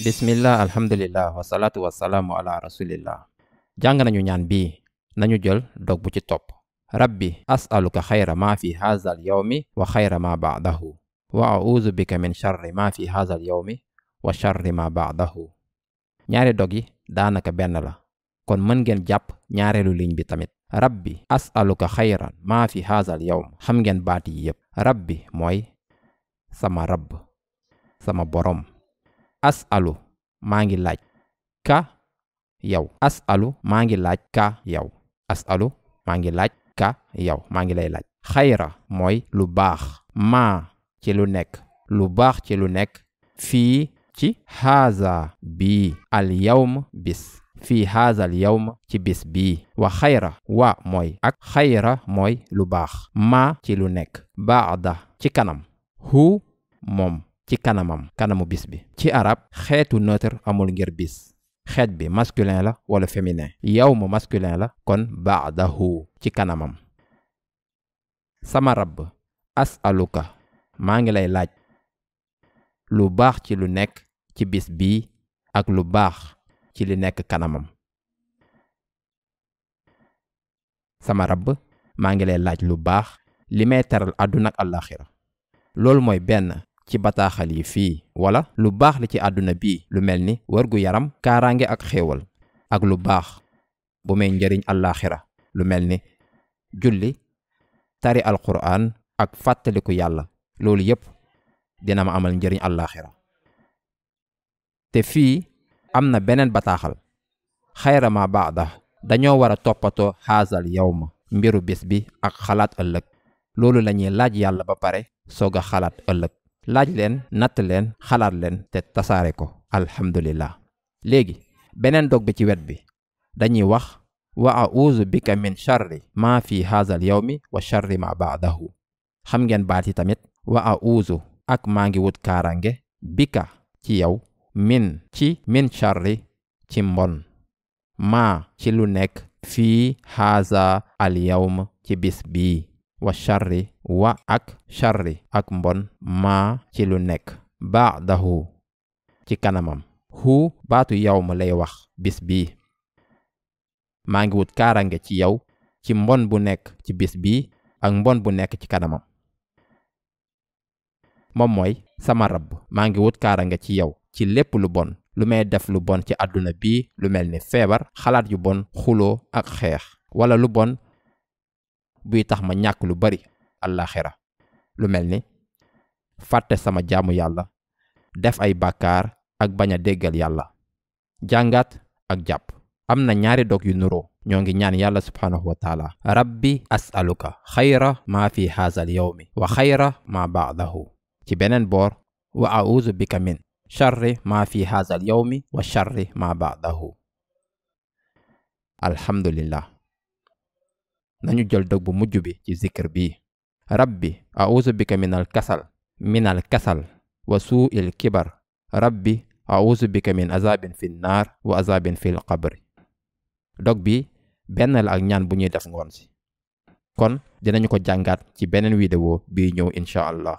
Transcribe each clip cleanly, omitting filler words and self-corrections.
bismillah alhamdulillah wasalaatu wasalaamu ala rasulillah. jàng nañu ñaan bii, nañu jël dog bu ci topp. rabbi as'aluka xayra ma fi haazal yawmi wa xayra ma ba'dahu wa a'uuzu bika min sharri ma fi haazal yawmi wa sharri ma ba'dahu. ñaari dog yi daanaka benn la, kon mën ngeen jàpp ñaareelu ligne bi tamit. rabbi as'aluka xayran ma fi haazal yawm. xam ngeen baat yi yépp. rabbi mooy sama rabb, sama borom. as'alu maa ngi laaj. ka yow. as'alu maa ngi laaj ka yow. as'alu maa ngi laaj ka yow, maa ngi lay laaj. xayra mooy lu baax. maa ci lu nekk. lu baax ci lu nekk. fii ci haaza bii. al yawm bis. fii haazal yawm ci bis bii. wa xayra wa mooy ak. xayra mooy lu baax. maa ci lu nekk. baada ci kanam. hu moom ci kanamam, kanamu bis bi. ci arab xeetu neutre amul ngir bis. xeet bi masculin la wala féminin. yawm masculin la, kon baadahu ci kanamam. sama rabb as'aluka maa ngi lay laaj lu baax ci lu nekk ci bis bii ak lu baax ci li nekk kanamam. sama rabb maa ngi lay laaj lu baax li may teral àdduna ak àllaaxira. loolu mooy benn ci bataaxal yi fii, wala lu baax li ci àdduna bii, lu mel ni wërgu yaram, kaaraange ak xéewal, ak lu baax bu may njëriñ àllaaxira, lu mel ni julli, tari alquran ak fàttaliku yàlla. loolu yépp dina ma amal njëriñ àllaaxira. te fii am na beneen bataaxal. xayra ma baada, dañoo war a toppatoo haazal yawma, mbiru bis bi ak xalaat ëllëg. loolu lañuy laaj yàlla ba pare soog a xalaat ëllëg. laaj leen, natt leen, xalaat leen te tasaare ko. alhamdulillah. léegi beneen dog bi ci wet bi dañuy wax wa a'uuzu bika min sharri ma fi haazal yawmi wa sharri ma ba'dahu. xam ngeen baat yi tamit. wa a'uuzu ak maa ngi wut kaarange. bika ci yow. min sharri ci mbon. maa ci lu nekk. fii haaza al yawm ci bis bii. wa sharri wa ak sharri ak mbon. maa ci lu nekk. ba'dahu ci kanamam. hu baatu yawm lay wax bis bii. maa ngi wut kaarange ci yow ci mbon bu nekk ci bis bii ak mbon bu nekk ci kanamam. moom mooy sama rabb maa ngi wut kaarange ci yow ci lépp lu bon lu may def lu bon ci àdduna bii, lu mel ni feebar, xalaat yu bon, xuloo ak xeex, wala lu bon buy tax ma ñàkk lu bari àllaaxira, lu mel ni fàtte sama jaamu yàlla, def ay bàkkaar ak bañ a déggal yàlla. jàngat ak jàpp. am na ñaari dog yu nuroo. ñoo ngi ñaan yàlla subhaanahu wa taala. rabbi as'aluka xayra ma fi haazal yawmi wa xayra ma ba'dahu. ci beneen boor wa a'uuzu bika min sharri ma fi haazal yawmi wa sharri ma ba'dahu. alhamdulillah. nañu jël dog bu mujj bi ci zikr bii. rabbi a'uuzu bika min al kasal wa suu'il kibar. rabbi a'uuzu bika min azabin fi nnaar wa azabin fil qabri. dog bi benn la ak ñaan bu ñuy def ngoon si. kon dinañu ko jàngaat ci beneen vidéo bii ñëw incha allah.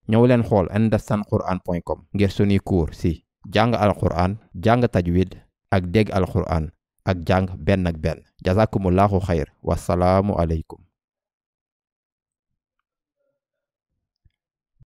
ñëw leen xool understandquran.com ngir sunuy cours si jàng alquran, jàng tajwid ak dégg alquran ak jàng benn ak benn. jazakumullahu xayr. wasalaamu aleykum.